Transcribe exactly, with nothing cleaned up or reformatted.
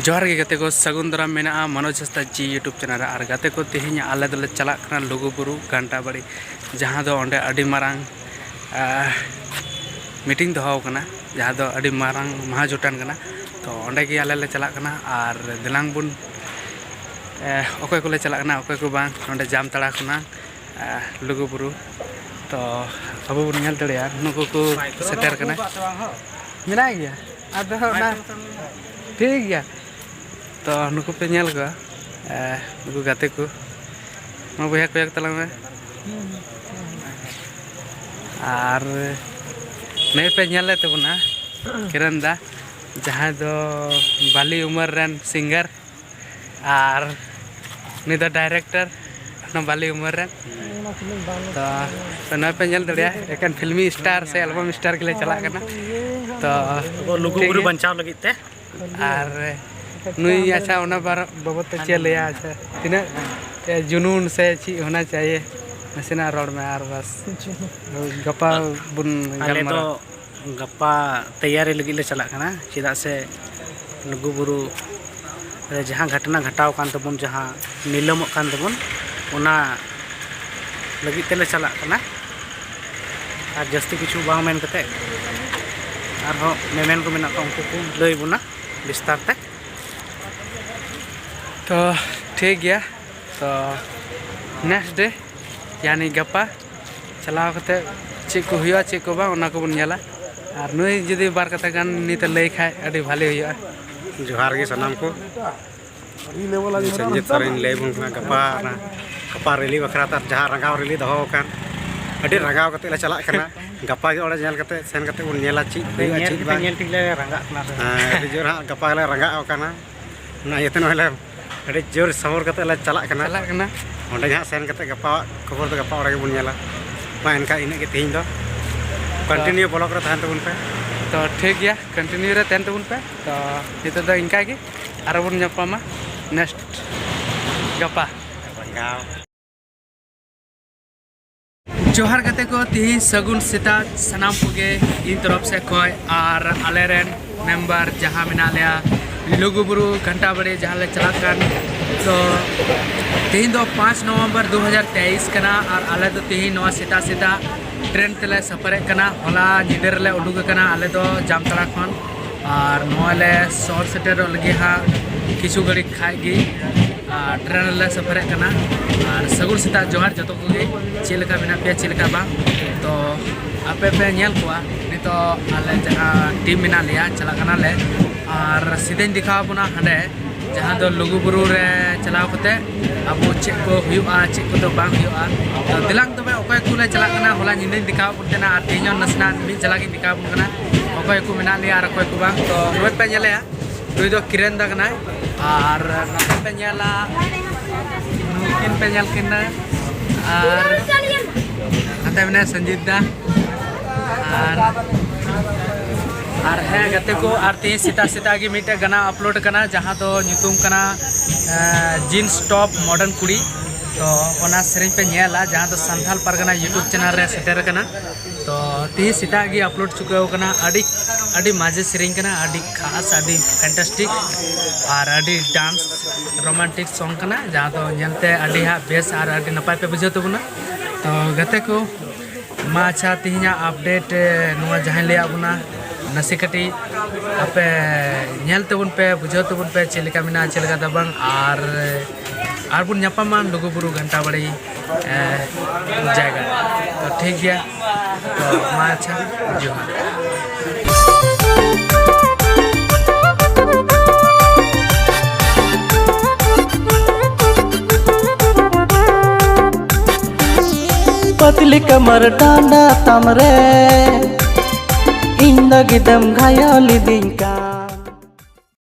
ᱡᱚᱦᱟᱨ ᱜᱮ ᱜᱟᱛᱮ ᱠᱚ, ᱥᱟᱹᱜᱩᱱ ᱫᱟᱨᱟᱢ ᱢᱮᱱᱟᱜᱼᱟ ᱢᱚᱱᱳᱡᱽ ᱦᱟᱸᱥᱫᱟ ᱡᱤ YouTube ᱪᱮᱱᱮᱞ ᱨᱮ᱾ ᱟᱨ ᱜᱟᱛᱮ ᱠᱚ, ᱛᱮᱦᱮᱧ ᱟᱞᱮ ᱫᱚᱞᱮ ᱪᱟᱞᱟᱜ ᱠᱟᱱᱟ ᱞᱩᱜᱩᱵᱩᱨᱩ ᱜᱷᱟᱱᱴᱟ ᱵᱟᱲᱤ, ᱡᱟᱦᱟᱸ ᱫᱚ ᱚᱸᱰᱮ ᱟᱹᱰᱤ ᱢᱟᱨᱟᱝ, ᱟᱦ, ᱢᱤᱴᱤᱝ ᱫᱚᱦᱚ ᱟᱠᱟᱱᱟ, ᱡᱟᱦᱟᱸ ᱫᱚ ᱟᱹᱰᱤ ᱢᱟᱨᱟᱝ ᱢᱟᱦᱟ ᱡᱚᱴᱟᱱ ᱠᱟᱱᱟ᱾ ᱛᱚ ᱚᱸᱰᱮ ᱜᱮ ᱟᱞᱮ ᱞᱮ ᱪᱟᱞᱟᱜ ᱠᱟᱱᱟ᱾ ᱟᱨ ᱫᱮᱞᱟᱝ ᱵᱚᱱ, ᱮ, ᱚᱠᱚᱭ ᱠᱚᱞᱮ ᱪᱟᱞᱟᱜ ᱠᱟᱱᱟ, ᱚᱠᱚᱭ ᱠᱚ ᱵᱟᱝ, ᱱᱚᱸᱰᱮ ᱡᱟᱢᱛᱟᱲᱟ ᱠᱷᱚᱱᱟᱜ, ᱮ, ᱞᱩᱜᱩᱵᱩᱨᱩ᱾ ᱛᱚ ᱟᱵᱚ ᱵᱚᱱ ᱧᱮᱞ ᱫᱟᱲᱮᱭᱟᱜᱼᱟ, ᱱᱩᱠᱩ ᱠᱚ ᱥᱮᱴᱮᱨ ᱠᱟᱱᱟ᱾ ᱢᱮᱱᱟᱜ ᱜᱮᱭᱟ, ᱟᱫᱚ ᱚᱱᱟ ᱴᱷᱤᱠ ᱜᱮᱭᱟ᱾ ᱛᱚ ᱱᱩᱠᱩ ᱯᱮ ᱧᱮᱞ ᱠᱚᱣᱟ, ᱮ, ᱱᱩᱠᱩ ᱜᱟᱛᱮ ᱠᱚ᱾ ᱢᱟ ᱵᱚᱭᱦᱟ ᱠᱚᱭᱚᱜ ᱛᱟᱞᱟᱝ ᱢᱮ᱾ ᱟᱨ ᱱᱩᱭ ᱯᱮ ᱧᱮᱞᱮ ᱛᱟᱵᱚᱱᱟ, ᱠᱤᱨᱚᱱ ᱫᱟ, ᱡᱟᱦᱟᱸᱭ ᱫᱚ ᱵᱟᱹᱞᱤ ᱩᱢᱮᱨ ᱨᱮᱱ ᱥᱤᱝᱜᱟᱨ, ᱟᱨ ᱩᱱᱤ ᱫᱚ ᱰᱟᱭᱨᱮᱠᱴᱚᱨ ᱚᱱᱟ ᱵᱟᱹᱞᱤ ᱩᱢᱮᱨ ᱨᱮᱱ᱾ ᱛᱚ, ᱛᱚ ᱱᱚᱜᱼᱚᱭ ᱯᱮ ᱧᱮᱞ ᱫᱟᱲᱮᱭᱟᱜᱼᱟ, ᱮᱠᱮᱱ ᱯᱷᱤᱞᱢᱤ ᱥᱴᱟᱨ ᱥᱮ ᱮᱞᱵᱟᱢ ᱥᱴᱟᱨ ᱜᱮᱞᱮ ᱪᱟᱞᱟᱜ ᱠᱟᱱᱟ᱾ ᱛᱚ ᱟᱵᱚ ᱞᱩᱜᱩ ᱴᱷᱤᱠ ᱵᱩᱨᱩ ᱜᱮᱭᱟ᱾ ᱵᱟᱧᱪᱟᱣ ᱞᱟᱹᱜᱤᱫ ᱛᱮ᱾ ᱟᱨ ᱱᱩᱭ, ᱟᱪᱪᱷᱟ, ᱚᱱᱟ ᱵᱟᱨ ᱵᱟᱵᱚᱫ ᱛᱮ ᱪᱮᱫ ᱞᱟᱹᱭᱟ? ᱟᱪᱪᱷᱟ, ᱛᱤᱱᱟᱹᱜ, ᱮ, ᱡᱩᱱᱩᱱ ᱥᱮ ᱪᱮᱫ ᱦᱚᱱᱟ ᱪᱟᱦᱤᱭᱮ, ᱱᱟᱥᱮᱱᱟᱜ ᱨᱚᱲ ᱢᱮ ᱟᱨ ᱵᱟᱥ᱾ ᱜᱟᱯᱟ ᱵᱚᱱ ᱟᱞᱮ ᱫᱚ ᱜᱟᱞᱢᱟᱨᱟᱣᱟ᱾ ᱜᱟᱯᱟ ᱛᱮᱭᱟᱨᱤ ᱞᱟᱹᱜᱤᱫ ᱞᱮ ᱪᱟᱞᱟᱜ ᱠᱟᱱᱟ, ᱪᱮᱫᱟᱜ ᱥᱮ ᱞᱩᱜᱩᱵᱩᱨᱩ ᱨᱮ ᱡᱟᱦᱟᱸ ᱜᱷᱚᱴᱚᱱᱟ ᱜᱷᱚᱴᱟᱣ ᱟᱠᱟᱱ ᱛᱟᱵᱚᱱ, ᱡᱟᱦᱟᱸ ᱱᱤᱞᱟᱹᱢᱚᱜ ᱠᱟᱱ ᱛᱟᱵᱚᱱ, ᱚᱱᱟ ᱞᱟᱹᱜᱤᱫ ᱛᱮᱞᱮ ᱪᱟᱞᱟᱜ ᱠᱟᱱᱟ᱾ ᱟᱨ ᱡᱟᱹᱥᱛᱤ ᱠᱤᱪᱷᱩ ᱵᱟᱝ ᱢᱮᱱ ᱠᱟᱛᱮ, ᱟᱨᱦᱚᱸ ᱢᱮᱢᱮᱱ ᱠᱚ ᱢᱮᱱᱟᱜ ᱠᱚᱣᱟ, ᱩᱱᱠᱩ ᱠᱚ ᱞᱟᱹᱭ ᱵᱚᱱᱟ ᱵᱤᱥᱛᱟᱨ ᱛᱮ᱾ ᱛᱚ ᱴᱷᱤᱠ ᱜᱮᱭᱟ, ᱛᱚ next day, ᱭᱟᱱᱤ ᱜᱟᱯᱟ ᱪᱟᱞᱟᱣ ᱠᱟᱛᱮ ᱪᱮᱫ ᱠᱚ ᱦᱩᱭᱩᱜᱼᱟ, ᱪᱮᱫ ᱠᱚ ᱵᱟᱝ, ᱚᱱᱟ ᱠᱚᱵᱚᱱ ᱧᱮᱞᱟ᱾ ᱟᱨ ᱱᱩᱭ ᱡᱩᱫᱤ ᱵᱟᱨ ᱠᱟᱛᱷᱟ ᱜᱟᱱ ᱱᱤᱛ ᱮ ᱞᱟᱹᱭ ᱠᱷᱟᱡ ᱟᱹᱰᱤ ᱵᱷᱟᱞᱮ ᱦᱩᱭᱩᱜᱼᱟ᱾ ᱡᱚᱦᱟᱨ ᱜᱮ ᱥᱟᱱᱟᱢ ᱠᱚ᱾ ᱤᱧ ᱥᱚᱧᱡᱤᱛ ᱥᱚᱨᱮᱱ ᱞᱟᱹᱭ ᱟᱵᱚᱱ ᱠᱟᱱᱟ ᱜᱟᱯᱟ ᱚᱱᱟ, ᱜᱟᱯᱟ ᱨᱮᱞᱤ ᱵᱟᱠᱷᱨᱟ ᱛᱮ ᱡᱟᱦᱟᱸ ᱨᱟᱸᱜᱟᱣ ᱨᱮᱞᱤ ᱫᱚᱦᱚ ᱟᱠᱟᱱ, ᱟᱹᱰᱤ ᱨᱟᱸᱜᱟᱣ ᱠᱟᱛᱮ ᱞᱮ ᱪᱟᱞᱟᱜ ᱠᱟᱱᱟ᱾ ᱜᱟᱯᱟ ᱜᱮ ᱚᱸᱰᱮ ᱧᱮᱞ ᱠᱟᱛᱮ, ᱥᱮᱱ ᱠᱟᱛᱮ ᱵᱚᱱ ᱧᱮᱞᱟ ᱪᱮᱫ ᱦᱩᱭᱩᱜᱼᱟ, ᱧᱮᱞ ᱪᱮᱫ ᱠᱟᱛᱮ ᱵᱟᱝ᱾ ᱧᱮᱞ ᱴᱷᱤᱠ ᱞᱮ ᱨᱟᱸᱜᱟᱜ ᱠᱟᱱᱟ ᱥᱮ᱾ ᱦᱮᱸ, ᱟᱹᱰᱤ ᱡᱳᱨ ᱦᱟᱸᱜ ᱜᱟᱯᱟ ᱜᱮᱞᱮ ᱨᱟᱸᱜᱟᱣ ᱟᱠᱟᱱᱟ᱾ ᱚᱱᱟ ᱤᱭᱟᱹᱛᱮ ᱱᱚᱜᱼᱚᱭ ᱞᱮ ᱟᱹᱰᱤ ᱡᱳᱨ ᱥᱟᱵᱚᱨ ᱠᱟᱛᱮ ᱞᱮ ᱪᱟᱞᱟᱜ ᱠᱟᱱᱟ᱾ ᱪᱟᱞᱟᱜ ᱠᱟᱱᱟ᱾ ᱚᱸᱰᱮ ᱜᱮ ᱦᱟᱸᱜ ᱥᱮᱱ ᱠᱟᱛᱮ ᱜᱟᱯᱟ ᱠᱷᱚᱵᱚᱨ ᱫᱚ ᱜᱟᱯᱟ ᱚᱸᱰᱮ ᱜᱮᱵᱚᱱ ᱧᱮᱞᱟ᱾ ᱢᱟ ᱮᱱᱠᱷᱟᱱ ᱤᱱᱟᱹᱜ ᱜᱮ ᱛᱮᱦᱮᱧ ᱫᱚ᱾ Continue vlog ᱨᱮ ᱛᱟᱦᱮᱱ ᱛᱟᱵᱚᱱ ᱯᱮ᱾ ᱛᱚ ᱴᱷᱤᱠ ᱜᱮᱭᱟ, continue ᱨᱮ ᱛᱟᱦᱮᱱ ᱛᱟᱵᱚᱱ ᱯᱮ᱾ ᱛᱚ ᱱᱤᱛᱚᱜ ᱫᱚ ᱤᱱᱠᱟ ᱜᱮ, ᱟᱨᱚ ᱵᱚᱱ ᱧᱟᱯᱟᱢᱟ next ᱜᱟᱯᱟ᱾ ᱡᱚᱦᱟᱨ ᱜᱟᱛᱮ ᱠᱚ, ᱛᱤᱦᱤᱧ ᱥᱟᱹᱜᱩᱱ ᱥᱮᱛᱟᱜ ᱥᱟᱱᱟᱢ ᱠᱚᱜᱮ ᱤᱧ ᱛᱚᱨᱚᱯ ᱥᱮᱫ ᱠᱷᱚᱱ, ᱟᱨ ᱟᱞᱮᱨᱮᱱ ᱢᱮᱢᱵᱟᱨ ᱡᱟᱦᱟᱸ ᱢᱮᱱᱟᱜ ᱞᱮᱭᱟ, ᱞᱩᱜᱩᱵᱩᱨᱩ ᱜᱷᱟᱱᱴᱟ ᱵᱟᱲᱮ ᱡᱟᱦᱟᱸ ᱞᱮ ᱪᱟᱞᱟᱜ ᱠᱟᱱ, ᱛᱚ ᱛᱮᱦᱮᱧ ᱫᱚ ᱯᱟᱸᱪ ᱱᱚᱵᱷᱮᱢᱵᱚᱨ ᱫᱩ ᱦᱟᱡᱟᱨ ᱛᱮᱭᱤᱥ ᱠᱟᱱᱟ ᱟᱨ ᱟᱞᱮ ᱫᱚ ᱛᱮᱦᱮᱧ ᱱᱚᱣᱟ ᱥᱮᱛᱟᱜ ᱥᱮᱛᱟᱜ ᱴᱨᱮᱱ ᱛᱮᱞᱮ ᱥᱟᱯᱷᱟᱨᱮᱫ ᱠᱟᱱᱟ᱾ ᱦᱚᱞᱟ ᱧᱤᱫᱟᱹ ᱨᱮᱞᱮ ᱩᱰᱩᱠ ᱟᱠᱟᱱᱟ ᱟᱞᱮ ᱫᱚ ᱡᱟᱢᱛᱟᱲᱟ ᱠᱷᱚᱱ, ᱟᱨ ᱱᱚᱣᱟ ᱞᱮ ᱥᱚᱦᱚᱨ ᱥᱮᱴᱮᱨᱚᱜ ᱞᱟᱹᱜᱤᱫ ᱦᱟᱸᱜ ᱠᱤᱪᱷᱩ ᱜᱷᱟᱹᱲᱤᱡ ᱠᱷᱟᱡ ᱜᱮ᱾ ᱟᱨ ᱴᱨᱮᱱ ᱨᱮᱞᱮ ᱥᱟᱯᱷᱟᱨᱮᱫ ᱠᱟᱱᱟ᱾ ᱟᱨ ᱥᱟᱹᱜᱩᱱ ᱥᱮᱛᱟᱜ ᱡᱚᱦᱟᱨ ᱡᱚᱛᱚ ᱠᱚᱜᱮ, ᱪᱮᱫ ᱞᱮᱠᱟ ᱢᱮᱱᱟᱜ ᱯᱮᱭᱟ, ᱪᱮᱫ ᱞᱮᱠᱟ ᱵᱟᱝ? ᱛᱚ ᱟᱯᱮ ᱯᱮ ᱧᱮᱞ ᱠᱚᱣᱟ ᱱᱤᱛᱚᱜ ᱟᱞᱮ ᱡᱟᱦᱟᱸ ᱴᱤᱢ ᱢᱮᱱᱟᱜ ᱞᱮᱭᱟ, ᱪᱟᱞᱟᱜ ᱠᱟᱱᱟᱞᱮ᱾ ᱟᱨ ᱥᱤᱫᱷᱟᱹᱧ ᱫᱮᱠᱷᱟᱣ ᱟᱵᱚᱱᱟ ᱦᱟᱸᱰᱮ, ᱡᱟᱦᱟᱸ ᱫᱚ ᱞᱩᱜᱩᱵᱩᱨᱩ ᱨᱮ ᱪᱟᱞᱟᱣ ᱠᱟᱛᱮ ᱟᱵᱚ ᱪᱮᱫ ᱠᱚ ᱦᱩᱭᱩᱜᱼᱟ, ᱪᱮᱫ ᱠᱚᱫᱚ ᱵᱟᱝ ᱦᱩᱭᱩᱜᱼᱟ᱾ ᱛᱚ ᱫᱮᱞᱟᱝ ᱛᱚᱵᱮ, ᱚᱠᱚᱭ ᱠᱚᱞᱮ ᱪᱟᱞᱟᱜ ᱠᱟᱱᱟ, ᱦᱚᱞᱟ ᱧᱤᱫᱟᱹᱧ ᱫᱮᱠᱷᱟᱣ ᱟᱵᱚᱱ ᱛᱟᱦᱮᱱᱟ ᱟᱨ ᱛᱮᱦᱮᱧ ᱦᱚᱸ ᱱᱟᱥᱮᱱᱟᱜ ᱢᱤᱫ ᱡᱷᱟᱞᱟᱠ ᱤᱧ ᱫᱮᱠᱷᱟᱣ ᱟᱵᱚᱱ ᱠᱟᱱᱟ, ᱚᱠᱚᱭ ᱠᱚ ᱢᱮᱱᱟᱜ ᱞᱮᱭᱟ ᱟᱨ ᱚᱠᱚᱭ ᱠᱚ ᱵᱟᱝ᱾ ᱛᱚ ᱱᱩᱭ ᱯᱮ ᱧᱮᱞᱮᱭᱟ, ᱱᱩᱭ ᱫᱚ ᱠᱤᱨᱮᱱ ᱫᱟ ᱠᱟᱱᱟᱭ᱾ ᱟᱨ ᱱᱚᱛᱮ ᱯᱮ ᱧᱮᱞᱟ, ᱱᱩᱠᱤᱱ ᱯᱮ ᱧᱮᱞ ᱠᱤᱱᱟ᱾ ᱟᱨ ᱱᱚᱛᱮ ᱢᱮᱱᱟᱭᱟ ᱥᱚᱧᱡᱤᱛ ᱫᱟ᱾ ᱟᱨ, ᱟᱨ ᱦᱮᱸ ᱜᱟᱛᱮ ᱠᱚ, ᱟᱨ ᱛᱮᱦᱮᱧ ᱥᱮᱛᱟᱜ ᱥᱮᱛᱟᱜ ᱜᱮ ᱢᱤᱫᱴᱮᱡ ᱜᱟᱱᱟ ᱟᱯᱞᱳᱰ ᱠᱟᱱᱟ, ᱡᱟᱦᱟᱸ ᱫᱚ ᱧᱩᱛᱩᱢ ᱠᱟᱱᱟ ᱡᱤᱱᱥ ᱴᱚᱯ ᱢᱚᱰᱟᱨᱱ ᱠᱩᱲᱤ᱾ ᱛᱚ ᱚᱱᱟ ᱥᱮᱨᱮᱧ ᱯᱮ ᱧᱮᱞᱟ, ᱡᱟᱦᱟᱸ ᱫᱚ ᱥᱟᱱᱛᱟᱞ ᱯᱟᱨᱜᱟᱱᱟ YouTube ᱪᱮᱱᱮᱞ ᱨᱮ ᱥᱮᱴᱮᱨ ᱟᱠᱟᱱᱟ᱾ ᱛᱚ ᱛᱮᱦᱮᱧ ᱥᱮᱛᱟᱜ ᱜᱮ ᱟᱯᱞᱳᱰ ᱪᱩᱠᱟᱹᱣ ᱠᱟᱱᱟ᱾ ᱟᱹᱰᱤ, ᱟᱹᱰᱤ ᱢᱟᱡᱮ ᱥᱮᱨᱮᱧ ᱠᱟᱱᱟ, ᱟᱹᱰᱤ ᱠᱷᱟᱥ, ᱟᱹᱰᱤ ᱯᱷᱮᱱᱴᱟᱥᱴᱤᱠ ᱟᱨ ᱟᱹᱰᱤ ᱰᱟᱱᱥ ᱨᱳᱢᱟᱱᱴᱤᱠ ᱥᱚᱝ ᱠᱟᱱᱟ, ᱡᱟᱦᱟᱸ ᱫᱚ ᱧᱮᱞᱛᱮ ᱟᱹᱰᱤ ᱦᱟᱸᱜ ᱵᱮᱥ ᱟᱨ ᱟᱹᱰᱤ ᱱᱟᱯᱟᱭ ᱯᱮ ᱵᱩᱡᱷᱟᱹᱣ ᱛᱟᱵᱚᱱᱟ᱾ ᱛᱚ ᱜᱟᱛᱮ ᱠᱚ, ᱢᱟ ᱟᱪᱪᱷᱟ, ᱛᱮᱦᱮᱧᱟᱜ ᱟᱯᱰᱮᱴ, ᱮ, ᱱᱚᱣᱟ ᱡᱟᱦᱟᱸᱧ ᱞᱟᱹᱭᱟᱫ ᱵᱚᱱᱟ, ᱱᱟᱥᱮ ᱠᱟᱹᱴᱤᱡ ᱟᱯᱮ ᱧᱮᱞ ᱛᱟᱵᱚᱱ ᱯᱮ, ᱵᱩᱡᱷᱟᱹᱣ ᱛᱟᱵᱚᱱ ᱯᱮ ᱪᱮᱫ ᱞᱮᱠᱟ ᱢᱮᱱᱟᱜᱼᱟ, ᱪᱮᱫ ᱞᱮᱠᱟ ᱫᱚ ᱵᱟᱝ᱾ ᱟᱨ, ᱟᱨ ᱵᱚᱱ ᱧᱟᱯᱟᱢᱟ ᱞᱩᱜᱩᱵᱩᱨᱩ ᱜᱷᱟᱱᱴᱟ ᱵᱟᱲᱮ, ᱮ, ᱡᱟᱭᱜᱟ᱾ ᱛᱚ ᱴᱷᱤᱠ ᱜᱮᱭᱟ, ᱛᱚ ᱢᱟ ᱟᱪᱪᱷᱟ, ᱡᱚᱦᱟᱨ᱾ ᱯᱟᱛᱞᱤ ᱠᱟᱢᱟᱨ ᱰᱟᱸᱰᱟ ᱛᱟᱢ ᱨᱮ, ᱤᱧ ᱞᱟᱹᱜᱤᱫ ᱮᱢ ᱜᱷᱟᱭᱚᱞ ᱤᱫᱤᱧ ᱠᱟᱱ᱾